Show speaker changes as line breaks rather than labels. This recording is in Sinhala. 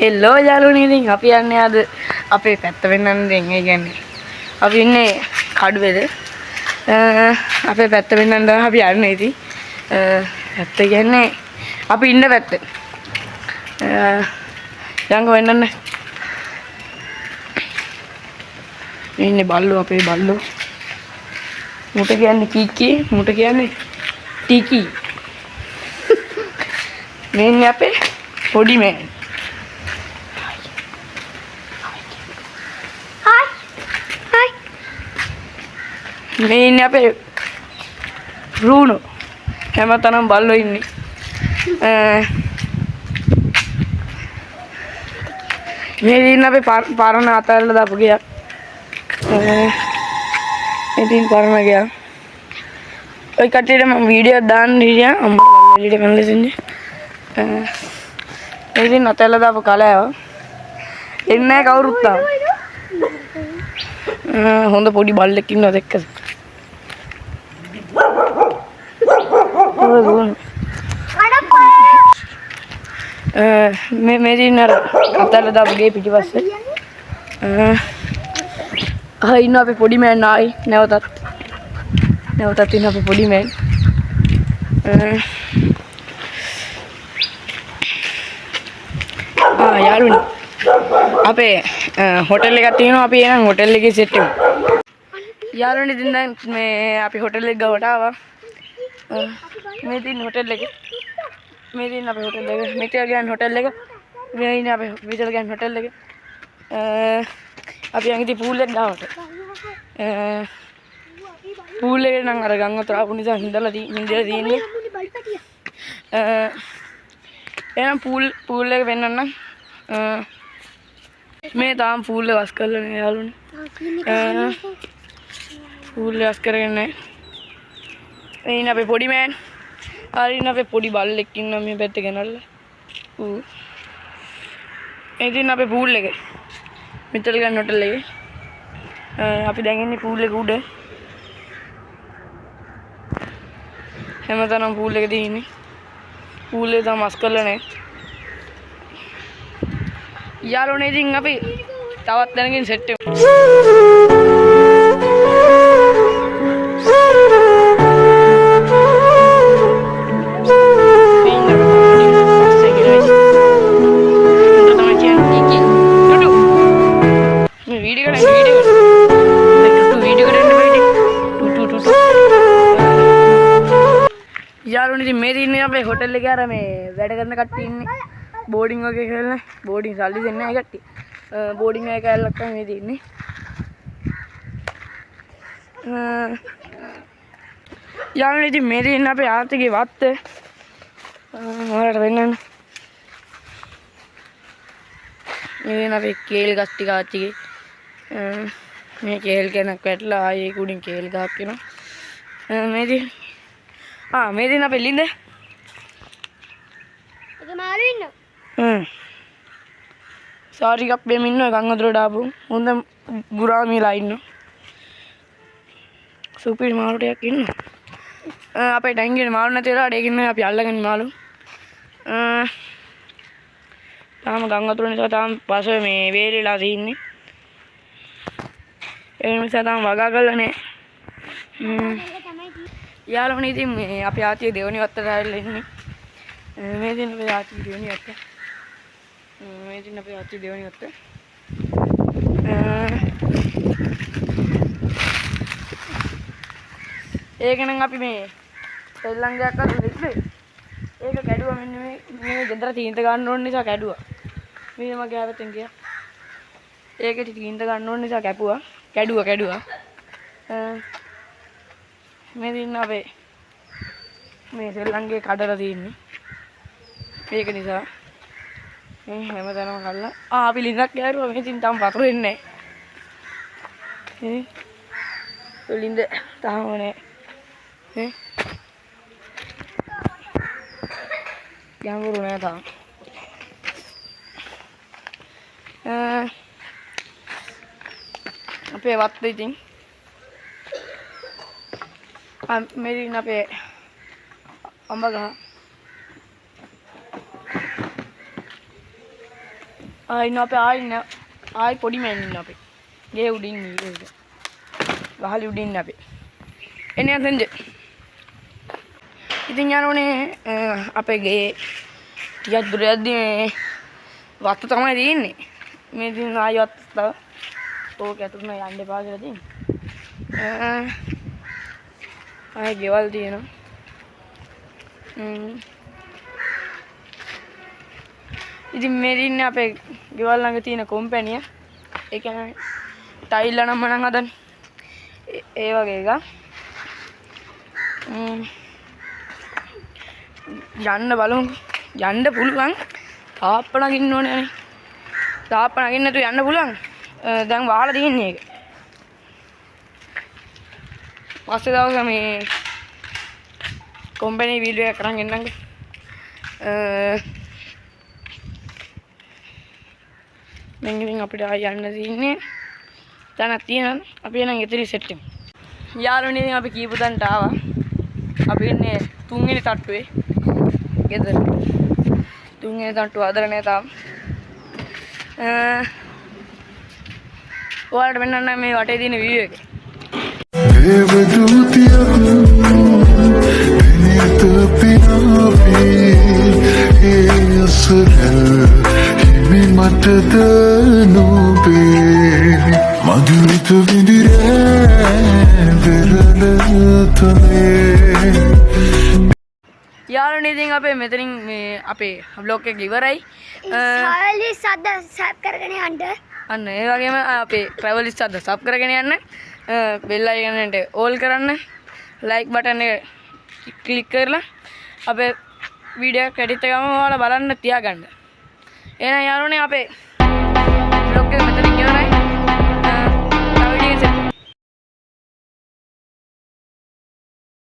හෙල්ලෝ යාළුවනේ, ඉතින් අපි යන්නේ අද අපේ පැත්ත වෙන්නන්න. ඉතින් ඒ කියන්නේ අපි ඉන්නේ කඩුවේද අපේ පැත්ත වෙන්නන්න තමයි අපි යන්නේ. ඉතින් පැත්ත කියන්නේ අපි ඉන්න පැත්ත. යංග වෙන්නන්න ඉන්නේ බල්ලෝ, අපේ බල්ලෝ. මුට කියන්නේ කීකී, මුට කියන්නේ ටිකි. මේ ඉන්නේ අපේ පොඩි මෑන්.
Hi hi.
මේ ඉන්නේ අපේ බ්‍රූනෝ. හැමතැනම බල්ලෝ ඉන්නේ. මේ ඉන්න අපේ පරණ අතහැරලා දාපු ගෙයක්. ඉතින් පරණ ගෙයක්. ඔය කට්ටියට මම වීඩියෝ දාන්න හිටියා. අම්මට බල්ලෝ එළියට පැනලා ඉන්නේ. ඉතින් අතහැරලා දාපු කලෑව. එන්නේ නැහැ කවුරුත් තාම. හොඳ පොඩි බල්ලෙක් ඉන්නවා දැක්කද? ඔය දුවන. මේ මේ දින අර අතහැරලා දාපු ගේ පිටිපස්සේ. ආ ඉන්න අපේ පොඩි මෑන් ආයි නැවතත්. නැවතත් ඉන්න අපේ පොඩි මෑන්. ආ යාළුවනේ, අපේ හොටෙල් එකක් තියෙනවා. අපි එහෙනම් හොටෙල් එකේ සෙට් වෙමු. යාළුවනේ, ඉතින් දැන් මේ අපි හොටෙල් එක ගාවට ආවා. මේ තියෙන හොටෙල් එක. මේ තියෙන අපේ හොටෙල් එක. මිතල් ගෑන් හොටෙල් එක. මේ ඉන්නේ අපේ මිතල් ගෑන් හොටෙල් එක. අපි යන් ඉතින් පූල් එක ගාවට. පූල් එකේ නම් අර ගම් වතුර ආපු නිසා හින්දලා තියෙන්නේ. එහෙනම් පූල් එක පෙන්නන්නම්. මේ තාම පූල් එක වස් කරලා නෑ යාළුවනේ. පූල් එක වස් කරගෙන නෑ. මේ ඉන්න අපේ පොඩි මෑන්. හරි ඉන්න අපේ පොඩි බල්ලෙක් ඉන්නවා මේ පැත්තේ ගෙනල්ලා. ඌ. මේ ඉතින් අපේ පූල් එක. මිතල් ගන්න හොටල් එකේ. අපි දැන් ඉන්නේ පූල් එක උඩ. හැමතැනම පූල් එක තියෙන්නේ. පූල් එක තාම මස් කරලා නෑ. යාළුවනේ, ඉතින් අපි තවත් දැනකින් සෙට් වෙමු. යාළුවනේ, ඉතින් මේ තින්නේ අපේ හොටෙල් එකේ අර මේ වැඩ කරන කට්ටිය ඉන්නේ. බෝඩින් වගේ කරන. බෝඩින් සල්ලි දෙන්නේ නැහැ කට්ටිය. බෝඩින් එක කෑල්ලක් තමයි මේ තින්නේ. යාළුවනේ, ඉතින් මේ තින්නේ අපේ ආර්ථිකේ වත්ත. ඔයාලට පෙන්නන්න. මේ තියෙන අපේ කේල් ගස් ටික ආච්චිගේ. මේ කේල් කෙනක් වැටලා ආයේ ඒක උඩින් කේල් ගහක් එනවා. මේ තියෙන මේ තියෙන අපේ ලිඳ.
ඒක මාළු ඉන්නවා.
සාරි කප්පෙම ඉන්නවා ගම් වතුරට ආපු. හොඳ ගුරාමිලා ඉන්නවා. සුපිරි මාළු ටිකක් ඉන්නවා. අපේ ටැංකියේ මාළු නැති වෙලාවට ඒකින් අපි අල්ලගන්නේ මාළු. තාම ගම් වතුර නිසා තාම පස මේ වේලිලා තින්නේ. ඒ නිසා තාම වගා කරලා නෑ. යාළුවනේ, ඉතින් මේ අපේ ආච්චි දෙවනි වත්තට ආවිල්ලා ඉන්නේ. මේ දින අපේ ආච්චි දෙවනි වත්ත. මේ දින අපේ ආච්චි දෙවනි වත්ත. ඒක නම් අපි මේ සෙල්ලම් ගයක් අතර තිබ්බේ. ඒක කැඩුවා. මෙන්න මේ ගෙදර තීන්ත ගන්න ඕන නිසා කැඩුවා. මේ මගේ ආපතෙන් ගියා. ඒකේ තීන්ත ගන්න ඕන නිසා කැපුවා. කැඩුවා. මේ දින අපේ මේ සෙල්ලම්ගේ කඩලා තියෙන්නේ. ඒක නිසා මේ හැමතැනම කඩලා. අපි ලිඳක් ගෑරුවා. මේ ඉතින් තාම වතුර එන්නේ නෑ. ඈ ලිඳ තාම නෑ. ඈ ගැඹුරු නෑ තාම. අපේ වත්ත ඉතින්. මේ ඉන්න අපේ අඹ ගහ. ආ ඉන්නවා අපේ ආයි ඉන්න ආයි පොඩි මෑන් ඉන්නවා අපේ. ගේ උඩින් ඉන්නේ ඒක. වහලි උඩින් ඉන්නේ අපේ. එන්නේ අතෙන්ද. ඉතින් යනෝනේ අපේ ගේ ටිකක් දුර යද්දි මේ වත්ත තමයි තියෙන්නේ. මේ ඉතින් ආයි වත්ත තව. ඕක ඇතුළට නම් යන්න එපා කියලා තියෙන්නේ. ආයි ගෙවල් තියෙනවා. ඉතින් මේ ඉන්නේ අපේ ගෙවල් ළඟ තියෙන කොම්පැනිය. ඒ කියන්නේ ටයිල් අනම් මනම් හදන්නේ. ඒ වගේ එකක්. යන්න බලමු. යන්න පුළුවන්. තාප්ප නගින්න ඕනේ නේ. තාප්ප නගින්න නැතුව යන්න පුළුවන්. දැන් වහලා තියෙන්නේ ඒක. පස්සේ දවසේ මේ කොම්පැනි වීඩියෝ එකක් අරන් එන්නම්කෝ. දැන් ඉතින් අපිට ආයෙ යන්න තියෙන්නේ තැනක් තියෙනවා. අපි එහෙනම් එතනින් සෙට් වෙමු. යාළුවනේ ඉතින් අපි කීප තැනට ආවා. අපි ඉන්නේ තුන්වෙනි තට්ටුවේ. ගෙදර. තුන්වෙනි තට්ටුව හදලා නෑ තාම. ඔයාලට පෙන්නන්නම් මේ වටේ තියෙන view එක.
දේවදූතියක් පිනිත පිනාපී ඒ අසරල් හිමි මටද නොවේ මధుරිත විඳිරේ වෙරළ තලේ.
යාළුවනේ ඉතින් අපේ මෙතනින් මේ අපේ ව්ලොග් එක ඉවරයි.
සාලි සද්ද සබ් කරගෙන යන්න.
අන්න ඒ වගේම අපේ ට්‍රැවල් සද්ද සබ් කරගෙන යන්න. බෙල් අයිකන් එකට ඕල් කරන්න. ලයික් බටන් එක ක්ලික් කරලා අපේ වීඩියෝ එක ක්‍රෙඩිට් එකම ඔයාලා බලන්න තියාගන්න. එහෙනම් යාළුවනේ අපේ ව්ලොග් එක මෙතන